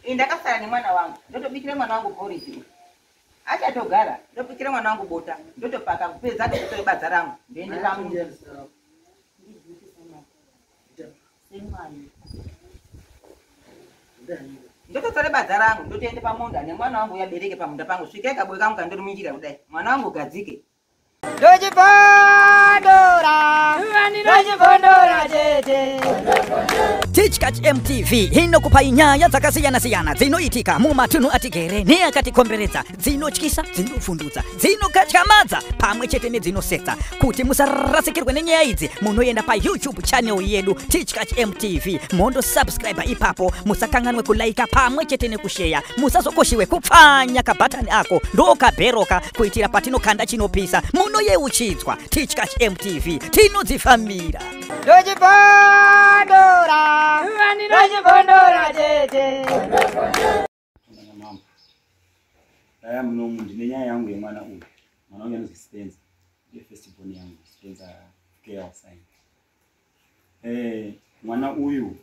Ini ndakasara nemwana wangu, ndotobikira mwana wangu porridge uyu. Achatogara, ndobikira mwana wangu bota, ndotopaka kupedza ndokutora badza rangu, ndoende pamunda. Ndototora badza rangu, ndotoende pamunda nemwana wangu uyabereke pamunda pangu, svikai kaboe kangu kandori munjira kudai. Mwana wangu gadzike. Ndochibondora, ndochibondora chete. Tichkach MTV inokupai nyaya dzakasiyana-siyana dzinoitika mumatunhu atigere neakatikomberedza, dzinotyisa, dzinovhundutsa, dzinokatyamadza pamwe chete nedzinosetsa. Kuti musarasikirwe nenyaya idzi, munoenda paYouTube channel yedu Tichkach MTV, mondosubscribe ipapo. Musakanganwe kulaika pamwe chete nekusheya. Musazokoshiwe kupfanya kabhatani ako ndokabheroka kuitira patinokanda chinopisa munoyeuchidzwa. Tichkach MTV tinodzifambira. Ndochibondora, ndochibondora chete. Mama. Daya munomu ndine nyaya yangu yemwana uyu. Mwana wangu anonzi Spencer. Ndiye first born yangu, Spencer Girl sign. Mwana uyu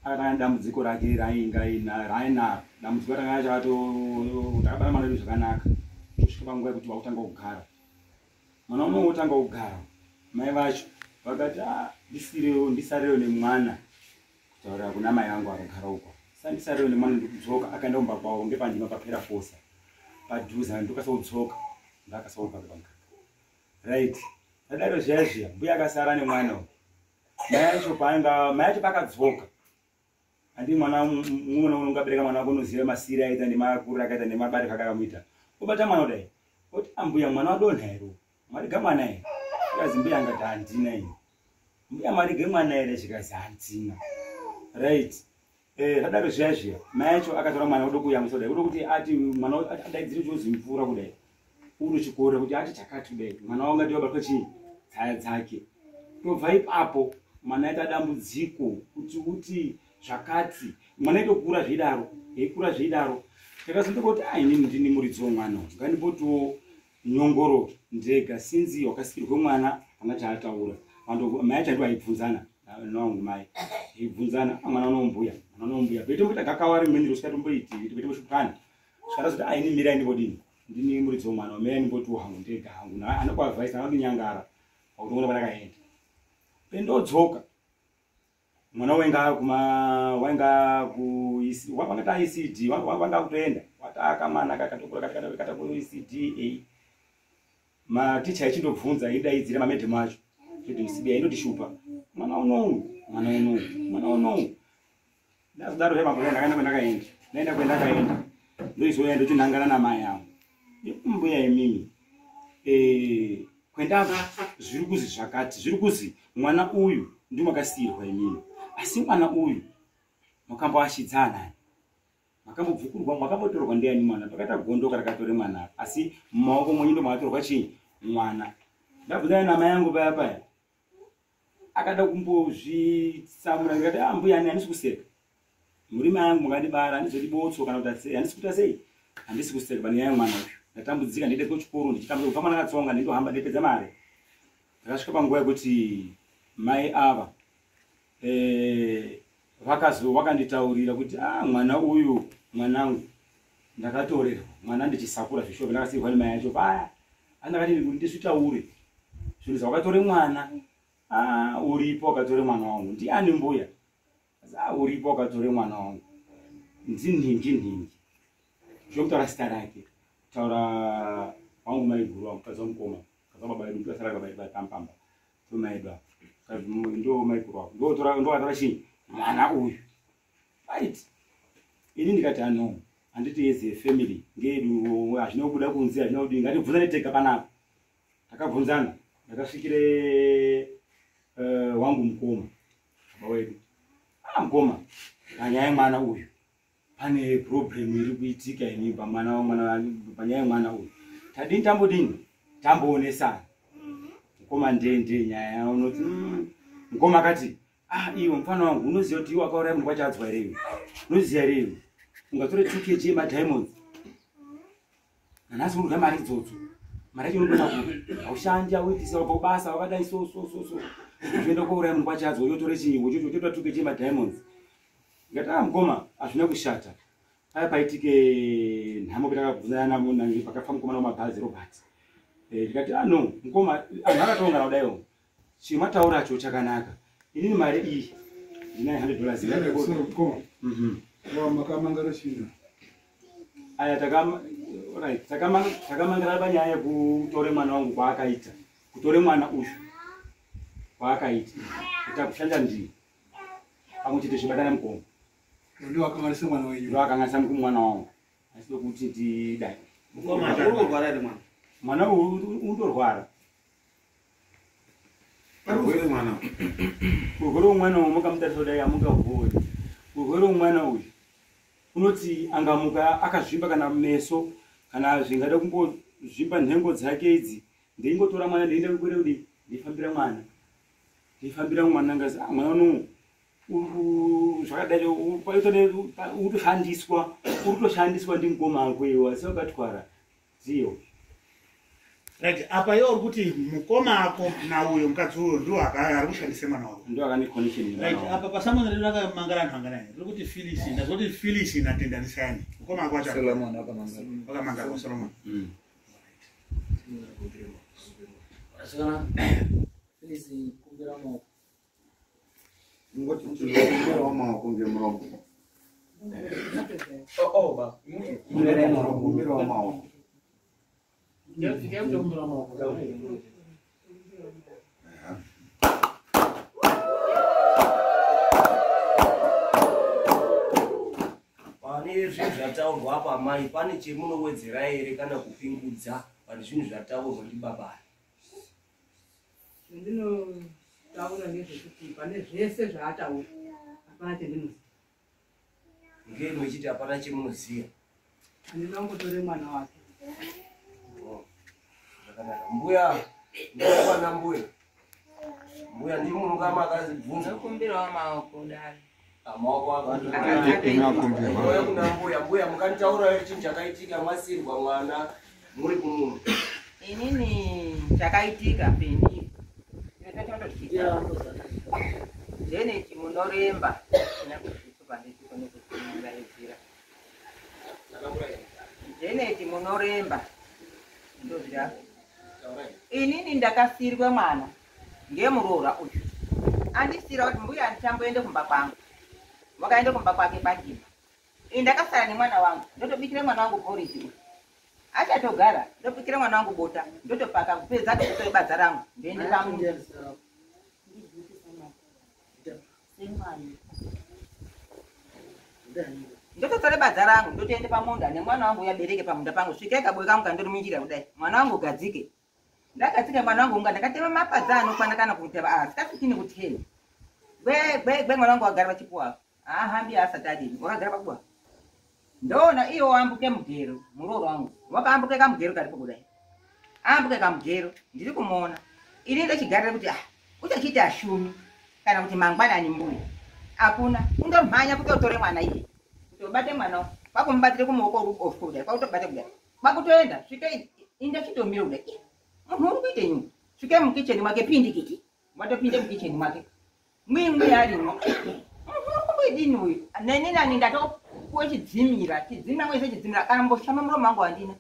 akatanga dambudziko rake rainga ina rainaro. Dambudziko ranga chato takabara mwana wedu zvakanaka. Kusvika panguva yekuti wakutanga kugara. Mwana uno wotanga kugara. Mai vacho vakati ndisirewo, ndisarewo nemwana. Kutaurira kuna mai vangu akagara uko. Sandisarewo nemwana ndikudzoka akaenda kumba kwavo ngepandima papera fosa. Padhuze ndokasodzoka ndakasauka pamukaka. Right. Adaro zviya zviya mbuya akasara nemwana uyu. Mai acho paanga mai acho pakadzoka. Andi mwana mumwe unongabereka mwana wako unoziva masiri aita nemakuru akaita nemabari akakamuita. Obata mwana kudai. Oti ambuya mwana wadonha here? Mariga mwana here? Chikazi mbuya angati handina ini. Mbuya marige mwana here? Chikazi handina. Right. Zvadaro zviya zviya mai acho akatora mwana oda kuyamwisa kudai, oda kuti ati mwana adaidzire chozi mvura kudai, uri chikoro kuti ati chakati kudai, mwana wangu ati wabatwa chii tsaya dzake. Tobva ipapo mwana aita dambudziko kuti uti zvakati, mwana aitokura zvidaro, eikura zvidaro. Takazondoka kuti inini ndini muridzi womwana uyu, ngandimbotiwo nyongoro ndega sinzi wakasikirwe mwana hapana chaataura. Vantu mai acho ndivo aibvunzana nawangu mai aibvunzana, mwana unombuya, mwana unombuya. Baitomboita gakawa rimweni rosikatomboiti, baitomboshupana. Saka ndazoti, ini mirai ndingodini, ndini muridzi womwana, mirai ndimbotiwo hangu ndega hangu. Anokuadvise, anondinyangara pakutoona pandakaenda. Pendodzoka mwana wainga kuma wainga ku wanga ta ECD, wanga kutoenda wataka mwana kakatokura kata ku ECD A. Maticha achindobvunza aidaidzira mamedhemu acho kuti msibi aindondishupa mwana unou, mwana unou, mwana unou. Ndazodaro zve mambo ndakaenda kwendakaenda, ndaenda kwendakaenda ndoizouya ndochinangana namai angu mbuya imimi. Kwendabva zviri kuzi zvakati, zviri kuzi mwana uyu ndimakasiyirwa imimi, asi mwana uyu makamboashidzana, makambobvukurwa, makambotorwa ndiani mwana? Pakaita gondo rakatore mwana, asi mumaoko mwenyu ndo makatorwa chii mwana. Ndabvunzana namai angu paya paya, akada kumbozvitsamura, ndikati mbuya ani handisi kuseka, muri mai angu mukandibara, handizodi botso kana kuti sei, handisi kuita sei, handisi kuseka pane nyaya yemwana uyu. Ndatambudzika, ndiende kuchikoro ndichitambudzika kubva mwana akatsonga, ndindohamba ndipedza mari. Ndakasvika panguva yekuti mai ava vakanditaurira kuti mwana uyu mwanangu ndakatorerwa mwana ndichisakura zvishope, ndakasirwa nemai acho paya. Andakati ndisvitaure zvinhu zvakatore mwana, uripo wakatore mwana wangu ndiani mbuya? Uripo wakatore mwana wangu ndinhingi nhingi, zvokutaura zita rake, kutaura wangu maiguru wangu mukadzi wamukoma, mukadzi wababa vedu, ndosara baba vedu vapampamba ndo mai edu ava, ndo maiguru wangu, ndokatora chii mwana uyu. Right. Ini ndikati ano handiti as a family ngedu hazvina kubuda kunze, hazvina kudii, ngatibvunzane tega panapa. Takabvunzana, ndakasvikire wangu mukoma baba wedu. Mukoma, panyaya yemwana uyu pane problem iri kuitika ini pamwana mwana, panyaya yemwana uyu tadini, tambodini, tamboonesana. Mukoma ndende nyaya unoti mukoma akati iwe mufana wangu unoziva kuti iwe wakauraya munhu kwachadzwa here iwe? Unoziva here iwe? Ungatore 2 kg yemadiamonds nanhasi unodya mari idzodzo, mari yacho unodona kupi? Haushandi, hauitisi, wabva kubasa wakadai so so so so, uchienda kouraya munhu kwachadzwa, uchotore chinyi, uchotora 2 kg yemadiamonds. Ndikati mukoma, hazvina kushata. Paya paitike nhamo petakabvunzana pakafa mukomana wemabhazi Robert. Ndikati ah no, mukoma anhu akatoungana kudaiwo. Chimatauracho chakanaka. Inini mari iyi ndinayo $100. Mukoma. Makamangara chino. Aya takamangara panyaya yekutore mwana wangu kwaakaita. Kutore mwana uyu kwaakaita. Kuita kushanda ndini. Pamwe chete zvibatana mukoma. Ndio akanganisa mwana wenyu. Ndio akanganisa mwana wangu. Asi kuti ndidai. Mukoma uri kurwara here mwana? Mwana uyu undorwara. Urwere mwana. Urwere mwana uyu mukamutarisa kudai amungavhuri. Urwere mwana uyu unoti angamuka akazvimba kana meso kana zvingada kungozvimba nhengo dzake idzi. Ndeingotora mwana ndeienda kukwere kudii? Ndifambira mwana. Ndifambira mwana ngazi mwana uno zvakadai urikutoshandiswa urikutoshandiswa ndimukoma ako iwe asi wakatwara ziyo. Right, apa iwe uri kuti mukoma ako nauyo mukadzi uyo ndiwo ari kushandisa mwana wako. Ndiwo akane connection. Right, apa pasamoni redu rakamangara anhu anganai. Riri kuti Phyllis, ndazoti Phyllis naTendanisani. Mukoma ako wacho. Solomon akamangara. Akamangara kwa Solomon. Asikana Phyllis kumbira maoko. Ngoti kumbira maoko ngemuromo. Oh ba. Kumbira maoko. Pane zvinhu zvataurwa apa mai, pane chemunowedzera here kana kupingudza pane zvinhu zvataurwa ndibaba? Ndinotaura ngezvekuti pane zvese zvaataura hapana chendinoziva. Ngei muchiti hapana chemunoziva? Handina kungotore mwana wake. Zvakanaka. Mbuya, ndokwana mbuya. Mbuya ndimi munonga makazibvunza. Ndokumbirawo maoko dai. Maoko akakumbira. Kuna mbuya, mbuya mukanditaura here chinhu chakaitika masirwa mwana muri kumunhu? Inini chakaitika peni. Jeneti munoremba. Jeneti munoremba. Ndozvira. Inini ndakasirwa mwana ngemuroora uyu. Andisira kuti mbuya andichamboende kumba kwangu. Wakaenda kumba kwake pachima. Ini ndakasara nemwana wangu. Ndotobikira mwana wangu porridge uyu. Achatogara, ndobikira mwana wangu bota, ndotopaka kupedza ndotore badza rangu. Ndoende pamu. Ndototore badza rangu, ndotoende pamunda nemwana wangu uyabereke pamunda pangu. Svikai kaboe kangu kandori munjira kudai. Mwana wangu gadzike. Ndakadzika mwana wangu unga ndakatema mapadza anokwana kana kuita asikasvikini kuteni. Gwe gwe mwana wangu wagara pachipuwa. Ahambi asati adini, wakagara pakuwa. Ndoona iwo wambuke mugero, murooro wangu. Wakaambuke kamugero karipo kudai. Ambuke kamugero, ndiri kumuona. Ini ndochigarira kuti uchachiita ashumi kana kuti mangwanani mbuya. Hakuna, undomhanya kuti utore mwana iye. Kuti ubate mwana, kwakumubatire kumuoko rubofu kudai, kwakutobata kudai. Kwakutoenda, svike indachitomira kudai. Munhu uri kuite nyungu. Svike mukicheni mwake pindikiti. Watopinde mukicheni mwake. Mwimwi arimo. Munhu uri kumboidini uyu? Neni nani ndatokuwe chidzimira, chidzimira mwese chidzimira kana mboshama muromo wangu handina.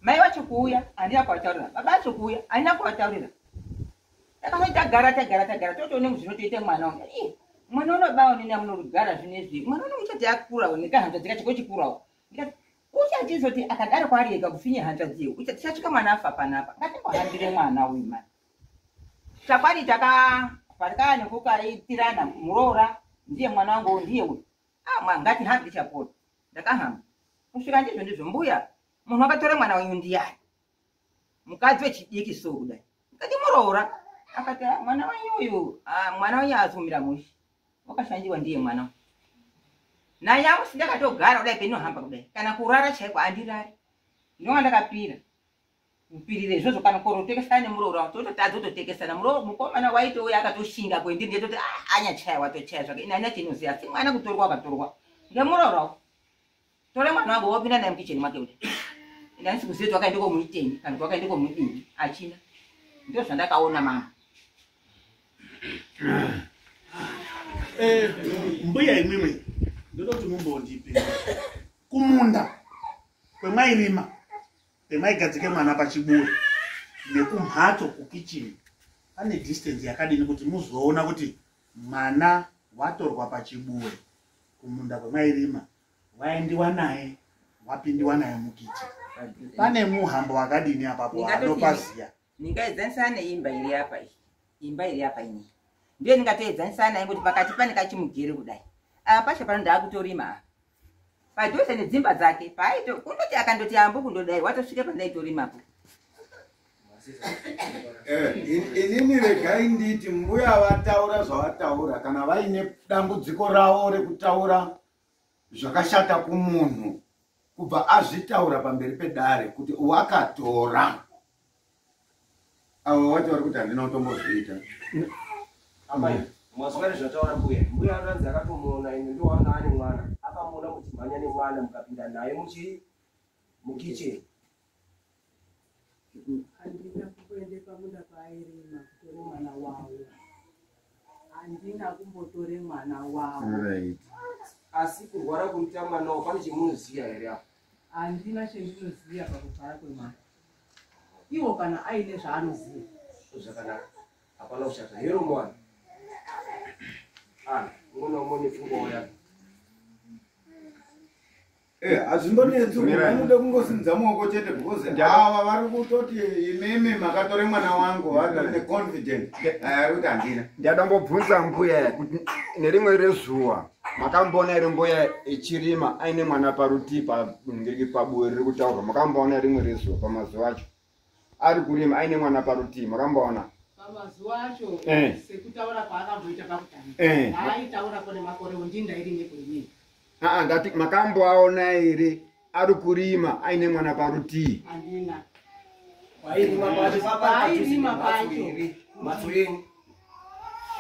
Mai vacho kuuya, handina kuvataurira. Baba vacho kuuya, handina kuvataurira. Takazoti tagara tagara tagara totoone zvinotoita mwana wangu. Mwana unobawo neni amunorugara zvinezvi. Mwana uno uchati akurawo nekahanzvadzi kacho kochikurawo. Ndikati uchachizoti akadaro kwaari ega kufinye hanzvadzi iyo. Tichasvika mwana afa panapa. Ngatimbohambire mwana uyu mani. Chakwadi takapatikana nekukaitirana muroora ndiye mwana wangu ndiye uyu. Ngatihambe tichapona. Ndakahamba. Kusvika ndizvo ndizvo mbuya. Munhu akatora mwana wenyu ndiyani? Mukadzi wechidiki so kudai. Ndikati muroora. Akati mwana wenyu uyu, mwana wenyu haasi kumira mushe. Wakashandiwa ndiye mwana. Nanyamusi ndakatogara kudai pendinohamba kudai. Kana kurara chaiko handirari. Ndinonga ndakapira. Kupirire izvozvo kana korotekesana nemuroora wangu tototadza kutotekesana. Mukomana waitouya akatoshinga kwendiri ndetoti anyachaya watochaya zvake. Ini handina chinoziva asi mwana kutorwa akatorwa. Ngemuroora wangu. Tore mwana wangu wopinda naye mukicheni mwake kudai. Ini handisi kuziva kuti wakaenda komuiteni kana kuti wakaenda komudini. Achina. Ndizvo zvandakaona mama. Mbuya imwimwi ndoda kuti mumbondipe. Kumunda kwemairima pemaigadzike mwana pachibuwe nekumhatso kukichini pane distance yakadini kuti muzoona kuti mwana watorwa pachibuwe kumunda kwemairima waendiwa naye wapindiwa naye mukichi, pane muhambo wakadini apapo anopaziya? Ndingaedzanisana neimba iri apa iyi, imba iri apa ini ndiyo ndingatoedzanisana naye kuti pakati pane kachimugere kudai, apa pacho pano ndaakutorima apa padhuze nedzimba dzake paaito kundoti akandoti ambo kundodai watosvika pandaitorimapo. Inini regai nditi mbuya vataura zvavataura, kana vaine dambudziko ravo rekutaura zvakashata kumunhu kubva azvitaura pamberi pedare kuti wakatora, avo vacho vari kuti handina kutombozviita. Amai, mwazwa zvataura mbuya. Mbuya anonzi akatomuona, ine ndowana ane mwana, akamuona muchimhanya nemwana mukapinda naye mukicheni. Handina kumboende pamunda paairima kutore mwana wavo, handina kumbotore mwana wavo. Right. Asi kurwara kuita mwana wavo pane chemunoziya here apo? Handina chendinoziya pakurwara kwemwana, iwo kana aine zvaanoziya. Zvakanaka, hapana kushata. Hero mwana umwe naumwe nepfungwawo yake. Hazvimbonetsi, unoda kungosimudza maoko chete because ava vari kutoti imimi makatore mwana wangu, vatori neconfident ari kuti handina. Ndadambobvunza mbuya kuti nerimwe rezuva makamboona iri mbuya ichirima aine mwana parutii pabuwe riri kutaurwa? Makamboona rimwe rezuva pamazuva acho ari kurima aine mwana parutii? Makamboona? Pamazuva acho sekutaura kwaakamboita pakutanga, aitaurapo nemakore ndindairimepo inini. Aa, ndati makamboaona here ari kurima aine mwana parutii? Handina. Pairima pacho Pairima pacho. Mhatso yenyu.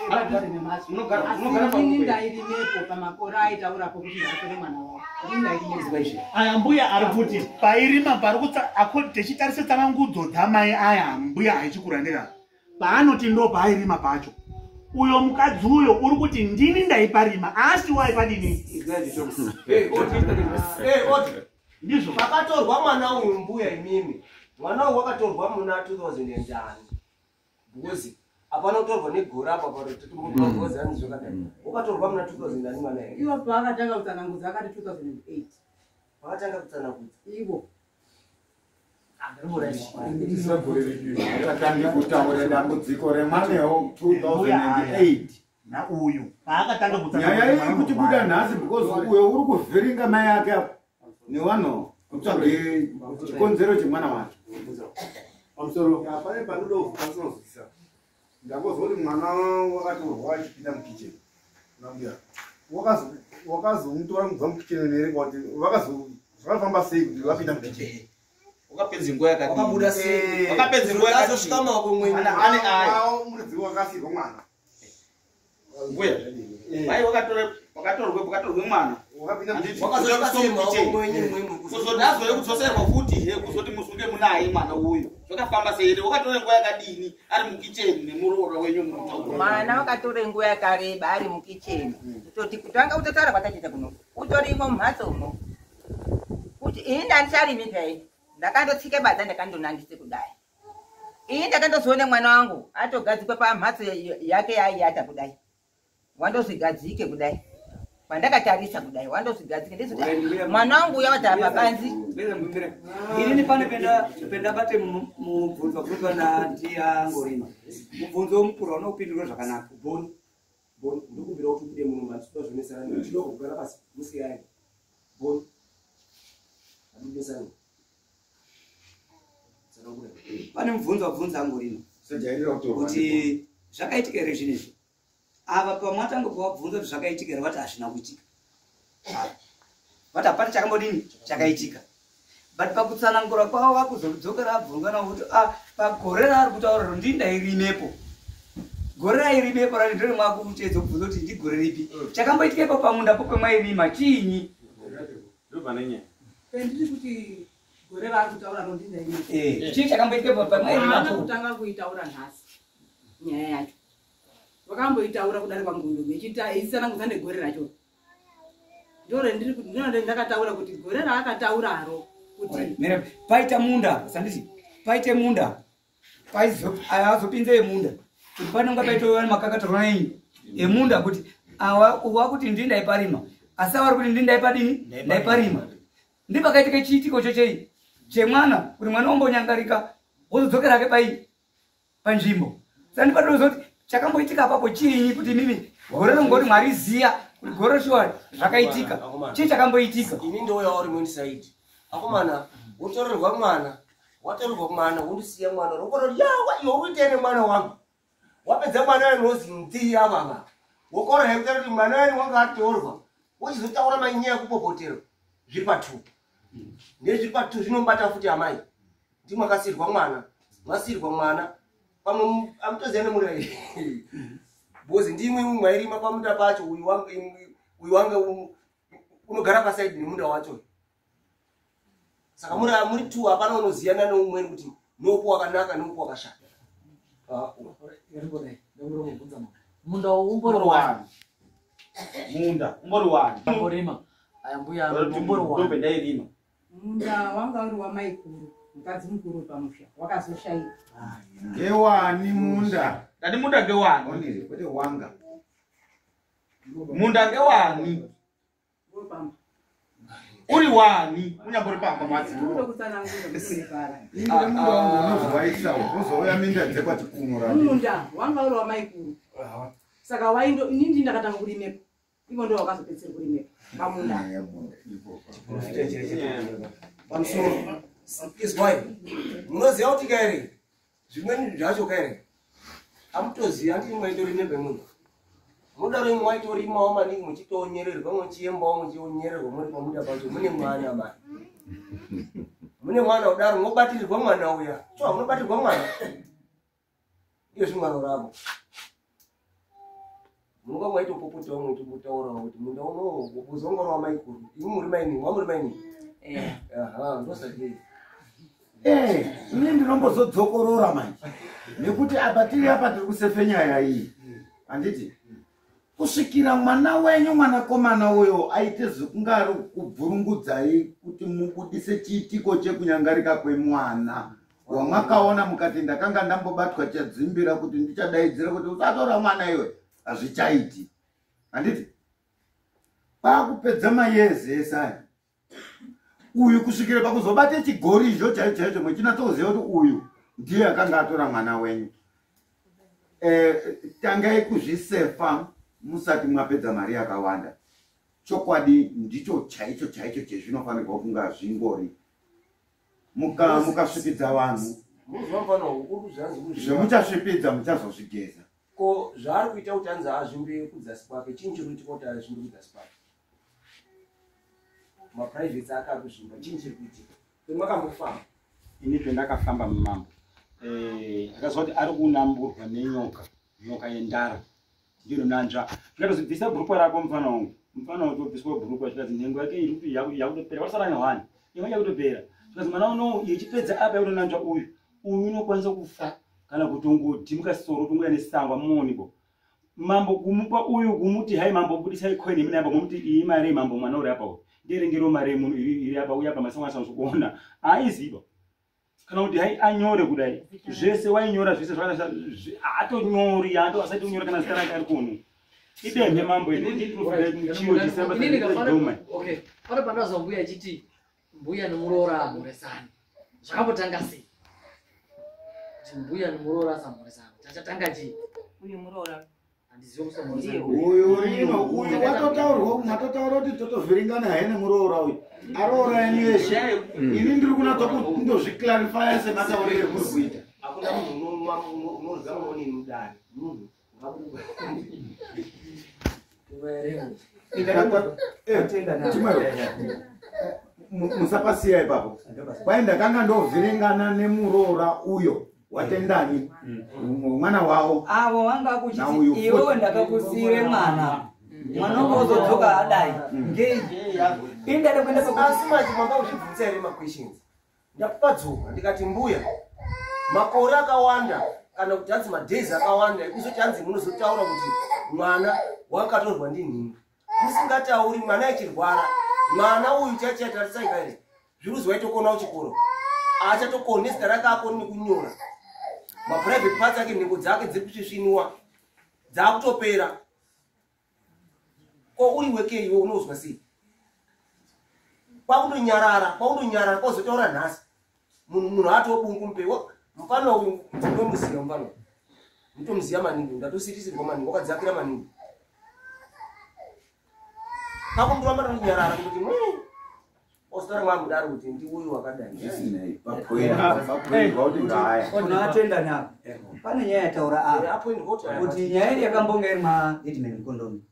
Padhuze nemhatso. Munogara Asi inini ndairimepo pamakore aitaurapo kuti ndakatore mwana wavo, ndini ndairimepo. Aya mbuya ari kuti pairima pari kutsa tichitarisa tsanangudzo dzamai aya, mbuya haichikura ndeka paanoti ndo paairima pacho, uyo mukadzi uyo uri kuti ndini ndaiparima, asi waipadini? Ndizvo. Pakatorwa mwana uyu mbuya imimi, mwana uyu wakatorwa muna 2000 because hapana kutorwa negore apa parototombozani zvakadai. Wakatorwa muna 2000 mwana here? Ivo paakatanga kutsanangudza akati 2008. Pakatanga kutsanangudza. Ivo. Akatange kutaura dambudziko remwanewo 2008. Nauyu paakatanga Nyaya iyi kuti buda nhasi because uyo uri kuvhiringa mai ake apo nevanhu kutsvage chikonzero chemwana wacho. Pamusoro pane panoda kukwanisa, ndangozwa kuti mwana wakatorwa achipinda mukicheni nambuya, wakazomutora kubva mukicheni here kuti zvakafamba sei kuti vapinda mukicheni? Wakapedza nguva yakadini? Wakabuda sei? Wakapedza nguva yakadini? Azosvika maoko mwenyu. Ane aya. Muridzi wakasirwa mwana. Mbuya. Mai wakatorwe mwana. Wakapinda Handiti? Wakazosvika sei maoko Kuzotora mwenyu mwemwe? Kuzoti azouya kudzoserwa futi he, kuzoti musunge munaye mwana uyu. Zvakafamba sei here? Wakatore nguva yakadini ari mukicheni nemuroora wenyu mutaura? Mwana wakatore nguva yakareba ari mukicheni, kutoti kutanga kutotaura kwatachiita kuno utorimo mumhatso umo kuti ini ndandicharimi pai, ndakandotsike badza ndakandonangise kudai, ini ndakandozoone mwana wangu atogadzikwa pamhatso yake yaaiata kudai, wandozvigadzike kudai pandakatarisa kudai, wandozvigadzike ndizoti mwana wangu uya watara pabanzi. Inini pane pendabate mubvunzo wabvunzwa nandiya Ngorima, mubvunzo womukuru unopindurwa zvakanaka. Boni, Boni, ndokumbira kuti ubude muno mani, tinoda tinoda kugara pasi musiyai. Boni, hatidesani. Tsanangura. Pane mubvunzo wabvunza Ngorima Usajairira kutorwa. kuti zvakaitika here zvinezvi, ava pamwatanga kuvabvunza kuti zvakaitika here, vati hazvina kuitika. Ava vati hapana chakambodini chakaitika, but pakutsanangura kwavo vakuzodzokera vabvunzwa navo kuti ah, pagore raari kutaura ndini ndairimepo, gore rairimepo rari ndiro mwakuteedza kubvunza kuti ndigore ripi chakamboitika ipo pamunda po pemwairima chiinyi? Ndobva nenyaya. Pendiri kuti gore raari kutaura ro ndini ndairimepo. Chii chakamboitika ipo Haana pamwairimapo? kutanga kuitaura nhasi nyaya yacho, vakamboitaura kudari kwangundume ichitsanangudza negore racho. Ndorendiri kuti ndinode ndakataura kuti gore raakatauraro kuti Mira, paita munda sanditi paite munda azopinze emunda kuti panonga paitova makakatorwa nenyi emunda kuti awa wakuti ndini ndaiparima asi avari kuti ndini ndaipadini ndaiparima ndipakaitika chiitiko chochei chemwana kuti mwana ombonyangarika wozodzokera ake pai panzvimbo saka ndipatoziva kuti chakamboitika apapo chiinyi kuti mimi gore rongoti mwari ziya kuti gore shuwa zvakaitika chii chakamboitika Ini ndouyawo rimweni saidi. Akomana, wotorerwa mwana, watorerwa mwana, wondisiya mwana, rokoroti yawa iwe uite nemwana wangu. Wapedza mwana wenu wozi ndiya baba. Wokora hekutara kuti mwana wenu wanga atorwa. Wochizotaura manyaya ekupopotera zviri patu. Ndezviri patu zvinomubata futi amai. Ndimwe akasirwa mwana, masirwa mwana. Pamwe amutoziya nemuri. Bozi ndimwe mwairima pamunda pacho uyu wangu uyu wange unogara pasaidi nemunda wacho. Saka muri muri two hapana unoziyana neumweni kuti noupo wakanaka noupo wakashata. Munda umbori wani? Munda umbori wani? Amborima. Aya mbuya umbori wani? Ndombe ndairima. Munda wanga uri wamaikuru, mukadzi mukuru pamusha wakazoshayika. Ngewani munda? Ndati munda ngewani? Onire, kwete wanga. Munda ngewani? Uri wani? Unyambori pamba madzi. Ndinoda kutsanangura munorevara. Ingire munda wangu unozowaisa uzouya minda dzekwachikumura. Munda wanga uri wamaikuru, saka waindo ini ndini ndakatanga kurimepo, ivo ndo wakazopedzisira kurimepo pamunda. Pamusoro izwai munoziva kuti kaere zvimweni zvacho kaere amutozivi andii mwaitorime pemunhu mudaro imwe maitorimawo maningi muchitonyererwa muchiembawo muchionyererwa muri pamunda pacho mune mwana mani mune mwana kudaro mobatirirwa mwana uya cho munobatirwa mwana iyezvi mwana uravo munonga mwaitopopotawo muchimbotaurawo kuti munda unowo uzongorwa maikuru imi muri mainini mwamuri mainini aha ndosakei. Eh, ini ndinombozodzokorora manje nekuti apa tiri apa tiri kusefe nyaya iyi handiti kusvikira mwana wenyu mwanakomana uyo aite zvekunge ari kubvurungudzai kuti mubudise chiitiko chekunyangarika kwemwana wamwakaona mukati ndakanga ndambobatwa chadzimbira kuti ndichadaidzira kuti usatora mwana iwe hazvichaiti handiti pakupedza mayezi ese aya uyu kusvikira pakuzobata chigorizho chaicho chaicho muchinatsoziva kuti uyu ndiye akanga atora mwana wenyu. Tangai kuzvisefa musati mwapedza mari yakawanda. Chokwadi ndicho chaicho chaicho chezvinofanirwa kunga zvingori. Mukasvipidza vanhu zvemuchasvipidza muchazozvigeza. Ko zvaari kuita kuti anzi azvimbe kudzasi kwake chinyi chiri kuitika kuti azvimbe kudzasi kwake? Maprivates ake ari kuzvimba chinyi chiri kuitika? Pemwakambofamba Ini pendakafamba mumambo akazwa kuti ari kunamburwa nenyoka, nyoka yendara ndiyo inonanzva. Zvikatozibvisa bhurukwa rako mufana wangu, mufana wangu tobviswa bhurukwa zvikanzi nhengo yake iri kuti yakutopera, wasara nehwani imwe yakutopera. Zvikanzi mwana unowu ichipedza apa yakutonanzva uyu, uyu unokwanisa kufa kana kutongodhimuka soro tongoya nesangwa muonibo. Mambo kumupa uyu kumuti hai mambo budisai coin imene apa muti iyi mari mambo mwana uri apa uyu nderengero mari munhu iri apa uya apa masango asango kuona aiziba kana kuti hai anyore kudai zvese wainyora zvese zvakadai haatonyori hato asati kunyora kana zita rake ari kuno idemhe mambo Okay, pane pandazwa mbuya achiti mbuya nemuroora amhoresani zvakambotanga sei kuti mbuya nemuroora asamhoresana chachatanga chii? Uyu muroora handizivi kusamhoresana Uyu rino uyu watotaurwa matotaura kuti totovhiringana haye nemuroora uyu aroora yenyu yeshe ini ndiri kunatsa kundozviklarifaya sematauriro emuri kuita. Hakuna munhu unorya muonini mudare munhu Chimwero, musapasiya ipapo kwai ndakanga ndovhiringana nemuroora uyo watendani mwana wavo avo vanga kuchiti Nauyu iwewe futi. ndakakusire mwana mwana wangu wozodzoka adai ngei indada kuenda asi manje manga uchibvunza here maquestions ndakupadzoka ndikati mbuya makore akawanda kana kuti hanzi madays akawanda ekuzoti hanzi munozotaura kuti mwana wakatorwa ndinhingi Musingatauri mwana achirwara. Mwana uyu chachatarisai kairi. Zviri waitokona kuchikoro. Achatokoni zita rake akoni nekunyora. Maprivate parts ake nhengo dzake dziri kusvisvinwa. Dzakutopera. Ko uri weke iwe unozwa sei? Kwakundonyarara, kwakundonyarara kwozotaura nhasi. Munhu atobungu mupe. Mufana uyu ndinomuziva mufana. Ndinomuziva maningi, ndatosirisirwa maningi, wakadzakira maningi. Kakundoramba ndonyarara kuti ositara mwamudaro kuti ndi uyu wakadai. Zvisinei, papoindwa kuti ngaya. Unoatenda nako. Pane nyaya yataura apa. Kuti nyaya iri yakambonga iri maheadman mukondomi.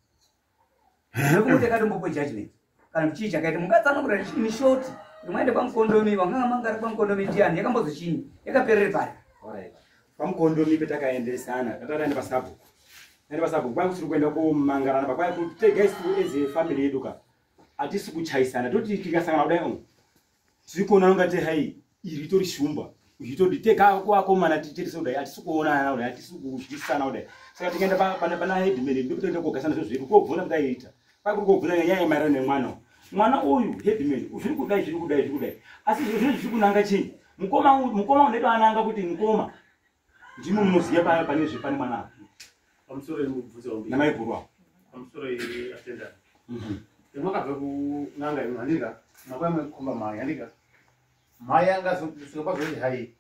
Nekuti yakatombopa judgment. Kana kuti chii chakaita mungatsanangura in short. Kuti mwaende pamukondomi, wanganga mangari pamukondomi ndiani, yakambozo chinyi, yakaperere pari. Pamukondomi petakaendesana, tatataenda pasabhuku. Taenda pasabhuku, kwai kusiri kuenda komangarana, pakwai kuti tega isu as a family yedu ka. Hatisi kuchaisana, toti tikasangana kudai umu. Tiri kuona ungati hai, iri itori shumba. Zvitori tega kuvakomana tichitese kudai, hatisi kuonana kudai, hatisi kuzwisana kudai. Saka tikaenda pana headman, ndipo toenda kogasana zvinhu zvedu, kobvuna kudai. Kwai kuri kobvuna nyaya yemaererano nemwana. Mwana uyu headman, zviri kudai, zviri kudai, zviri kudai. Asi zviro zvinhu zviri kunanga chinyi? Mukoma unoitwa ananga kuti mukoma. Ndimo munoziya pane zvepane mwana apa. Pamusoro yemubvunzo wangu. Namaiguru avo. Pamusoro yeatenda. Makabva kun'anga imwe handika, makauya maikomba mai handika. Mai angazosvika pazoti hai.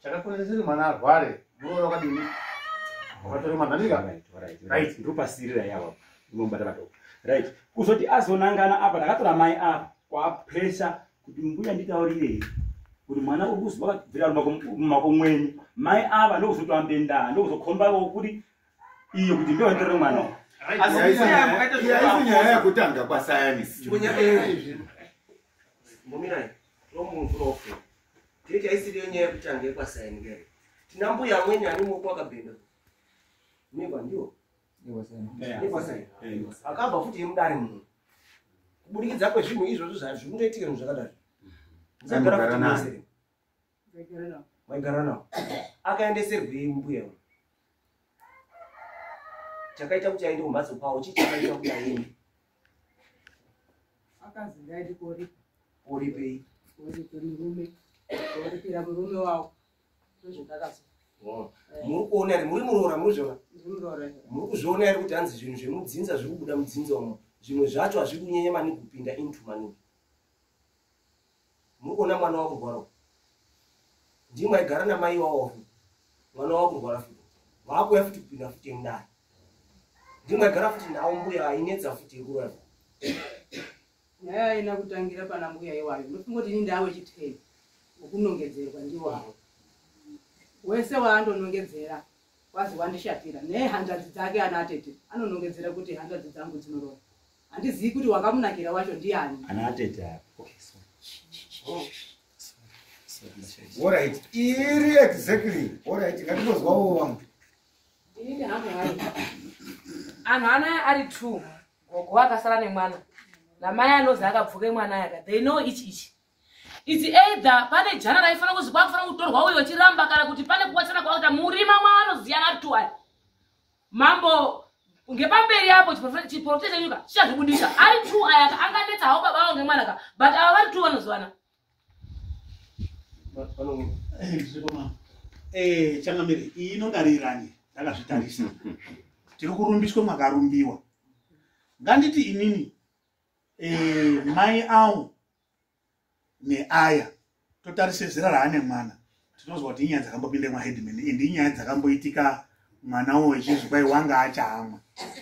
Chakakonzeresa kuti mwana arware, muroora wakadini? Wakatora mwana handika? Right, ndopasirira yawa. Ndinombata patoko. Right. Kuzoti azonangana apa ndakatora mai apa kwa pressure kuti mbuya nditaurirei kuti mwana uri kuzwa wakabvira mumako mwenyu. Mai ava ndokuzotoambe ndaa, ndokuzokhombawo kuti iyo kuti ndiyo nditorere mwana. Asi nyaya yekutanga kwasayanisi. Mumirai, tomuprofe. Tiri chaisiriyo nyaya yekutanga yekwasaini kere. Tina mbuya amweni ane muoko wakabhenda. Mingwa ndiwo. Yekwasaini. Akabva futi yemudare munhu. Kubudikidza kwezvinhu izvozvo zvakundoitika zvinhu zvakadaro. Musagara futi mese. Maigara nawo. Akaendeserwei mbuya uyu? Chakaita kuti aende kumhatso kwawo, chii chakaita kuti aende? Akazi ngaende koripa. Koripei? Koripe murume. Koripira murume wawo. Ndozvatakazwa. Muri kuona here? Muri muroora, muri kuzviona? Ndiri muroora. Muri kuzviona here kuti hanzi zvinhu zvemudzinza zviri kubuda mudzinza umu? Zvimwe zvacho hazviri kunyanya maningi kupinda into maningi. Muri kuona mwana wakurwara? Ndimwe aigara namai wawo futi. Mwana wakurwara futi. Vakuuya futi kupinda futi yemudare. Ndimwe aigara futi nawo mbuya ainetsa futi yekurwara. Nyaya haina kutangira pana mbuya iwayo. Ndofunga kuti ini ndawe chiteni wokunongedzerwa ndiwo awo. Wese waandonongedzera wazi wandishatira nehanzvadzi dzake ana atete anonongedzera kuti hanzvadzi dzangu dzinoroya. Handizivi kuti wakamunakira wacho ndiani. Ana atete ava. Okay, sorry. Alright, iri exactly. Alright, ngatinozwawo wangu. Inini hangu hai. Anhu anaya ari 2. Gogo akasara nemwana. Namai anozi akabvuke mwana yaka. They know each each. It's either pane jana raifanira kuzi kwakufanira kutorwa uyo chiramba kana kuti pane kuwatsana kwakuita murima mwaanoziyana ari 2 aya. Mambo ngepamberi apo chiprofita chenyuka chichazvibudisa. Ari 2 aya anganetsa hawo baba vangu ngemwana ka. But ava vari 2 vanozivana. Changamire, iyi inongarirani ndakazvitarisa. Tiri kurumbiswa mwakarumbiwa. Nganditi inini mai angu neaya totarise zera raane mwana. Tinozwa kuti inyaya dzakambopinda mwaheadman, ende inyaya dzakamboitika mwana uwo echizvi kwai wanga achaamwa.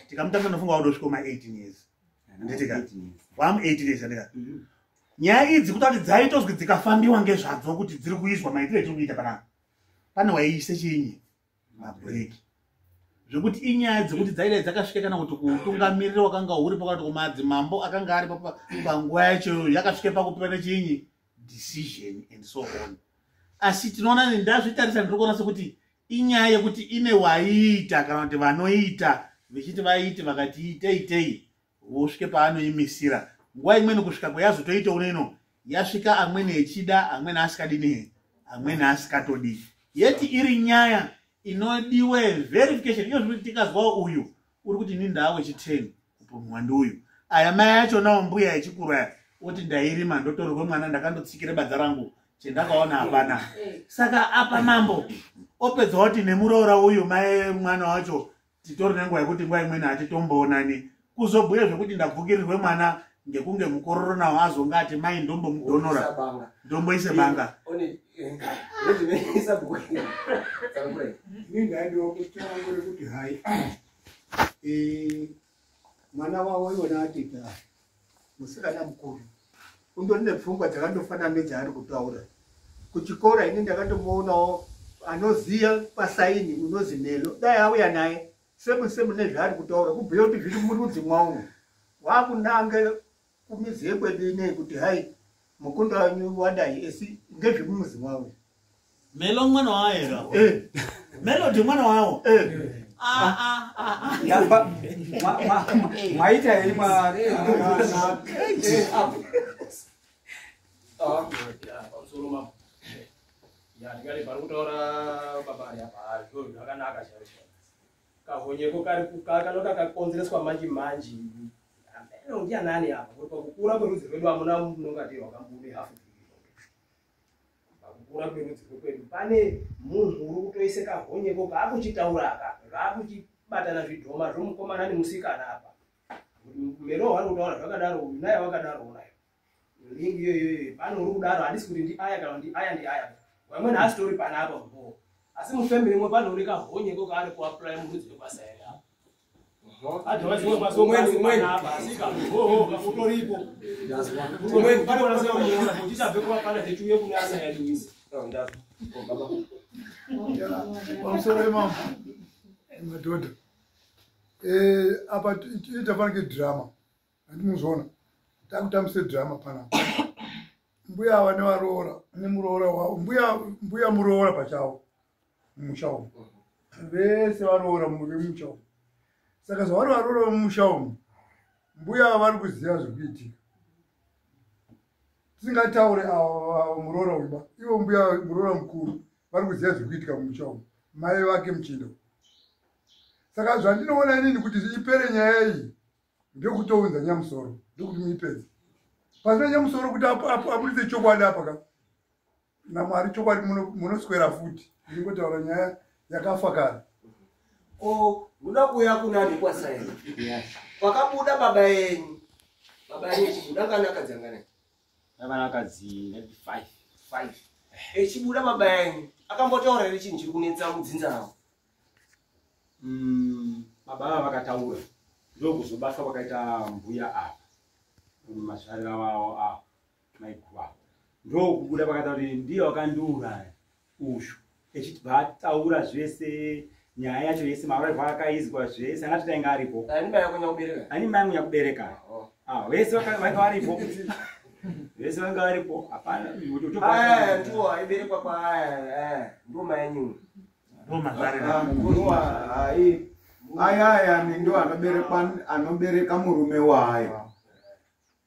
Tikamutanga nofunga wadosvika ma 18 years. Nditika. Wamu 18 years andika. Nyaya idzi kuti ati dzaitozwi dzikafambiwa ngezvadzo kuti dziri kuizwa maitiro etiri kuita panapa. Pane waiise chinyi mabhureki. Zvekuti inyaya dzekuti dzaidai dzakasvika kana kuti kuutungamiriri wakanga uri pakati kumadzimambo akanga ari panguva yacho yakasvika pakupiwa nechinyi decision and so on. Asi tinoona ndazvitarisa ndiri kuona sekuti inyaya yekuti ine waiita kana kuti vanoita vechiti vaite vakati itei itei vosvike paanoimisira. Nguva imweni kusvika kwayazotoita uneno yasvika amweni echida amweni asikadini amweni asikatodi. Yeti iri nyaya inodiwe verification iyo zvekuti tikazwawo uyu uri kuti ini ndawe chi10 Kupumwa ndiuyu. Aya mai acho nawo mbuya echikuru aya oti ndairima ndotorerwe mwana, ndakandotsikire badza rangu, chendakaona hapana. Saka apa mambo opedza kuti nemuroora uyu mai mwana wacho titori nenguva yekuti nguva imweni hatitomboonani, kuzobhuya zvekuti ndabvukirirwe mwana ngekunge mukororo nawo azonga ati mai ndombomudhonora ndomboise banga. Nindandokutangure kuti hai, mwana wavo iwona atita musikana mukuru undori nepfungwa dzakandofanana nedzaari kutaura. Kuchikora ini ndakandomoonawo anoziya pasaini unozi Melo, dai auya naye semu semu nezvaari kutaura, kubhuya kuti zviri murudzi mwawo, wakunange kumizi yekwedu inei kuti hai, mukunda wenyu wadai, esi ngezvemumuzi mwawo. Melo mwana waera, Melody mwana wawo. Mwaita heri mwari. Pamusoro mambo, ya ndingati pari kutaura baba ari apa zviro zvakanaka chaizvo. Kahonyeko kari kanoka kakonzereswa manji manji ameno ndianani apa, kuti pakukura kwerudzi rwedu hamuna munongati wakambune hafu. Pakukura kwerudzi rwekwedu pane munhu uri kutoise kahonyeko kaakuchitaura aka, zvaakuchibatana zvidhoma zvomukomana nemusikana apa. Mero vari kutaura zvakadaro, uyu naye wakadaro, unayo lingi iyoyoyo pane uri kudaro. Handisi kuti ndi aya kana ndi aya ndi aya, vamweni hasitori panapa mbo, asi mufemili imwe panooneka honyeko kaari kuapply murudzi rwekwasa here apa. Otherwise imwe kwasa panapa, asi kahoho utoripo uchichabve kuwapana techiuye kune asa yaluisi. Pamusoro yemambo, madhodha, apa ita fanike dhirama, handimuzviona takutambise dhirama panapa. Mbuya ava nevaroora nemuroora wavo, mbuya mbuya muroora pachavo mumusha umu, vese varoora vemumusha umu. Saka zvavari varoora vemumusha umu, mbuya ava vari kuziva zviri kuitika, tisingataure ava muroora uyu, ivo mbuya muroora mukuru vari kuziva zviri kuitika mumusha umu, mai vake muchindo. Saka zvandinoona inini kuti ipere nyaya iyi ndekutounza nyamusoro, ndekuti muipedze pasina nyamusoro kuti aburitse chokwadi apa ka namwari chokwadi munoswera futi ndingotaura nyaya yakafa kare. Ko muda kuuya kunani kwasaini kwakabuda baba yenyu? Baba yenyu echibuda ngani akadzangana? Avanakadzi 5. 5 echibuda baba yenyu akambotaura here chinhu chiri kunetsa mudzinza ravo? Baba ava vakataura, ndokuzobatwa kwakaita mbuya apa, mazvarira wavo ava maiguru ava, ndokubuda kwakaita kuti ndiye wakandiuraya uyu, echibva ataura zvese nyaya yacho yese, maurairwo akaizwa zvese, anati tainga aripo. Ani mai yako nyakubereka? Ani mai yangu nyakubereka. Vese vanga varipo, vese vanga varipo, hapana. Aya ndiwo aiberekwa kwaaya, ndo mai yenyu. Ndo mazvarira. Aya aya ndo anoberekwa, anobereka murume wayo.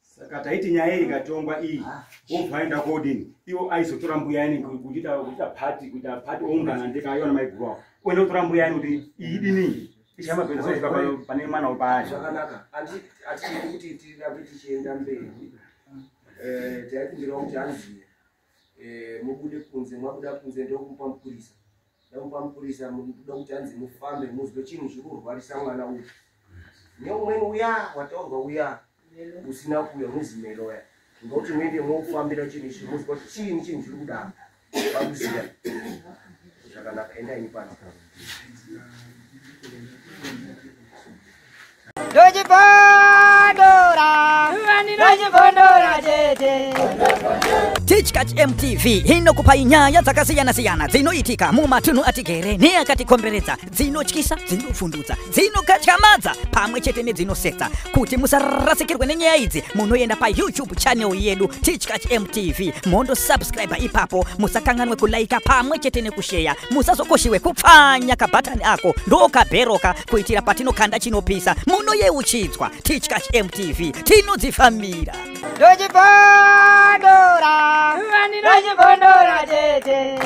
Saka taiti nyaya iyi ikatongwa iyi, wobva aenda kodini, iwo aizotora mbuya yani kuita pati, kuita pati, oungana ndikaiona maiguru avo, oenda kutora mbuya yani kuti iyi idini ichamapedza sosvika pane mwana wepaari. Zvakanaka, hatidi kuti tirambe tichienda mberi. Taikumbirawo kuti hanzi mubude kunze, mwabuda kunze ndokupa mupurisa, ndamupa mupurisa, muda kuti hanzi mufambe muzwe chinhu chiri kurwarisa mwana uyu neumweni uya wataurwa uya usina kuuya unozimelo uya, ngokuti muende mofambira chinhu ichi muzwa kuti chiini chinhu chiri kudaro pakuziya zvakanaka. Endai pano. Ndochibondora, ndochibondora tete. Tichkach MTV inokupai nyaya dzakasiyana-siyana dzinoitika mumatunhu atigere neakatikomberedza, dzinotyisa, dzinovhundutsa, dzinokatyamadza pamwe chete nedzinosetsa. Kuti musarasikirwe nenyaya idzi, munoenda paYouTube channel yedu Tichkach MTV, mondosubscribe ipapo. Musakanganwe kulaika pamwe chete nekusheya. Musazokoshiwe kupfanya kabhatani ako ndokabheroka, kuitira patinokanda chinopisa munoyeuchidzwa. Tichkach MTV, tinodzifambira. Ndochibondora, ndochibondora tete.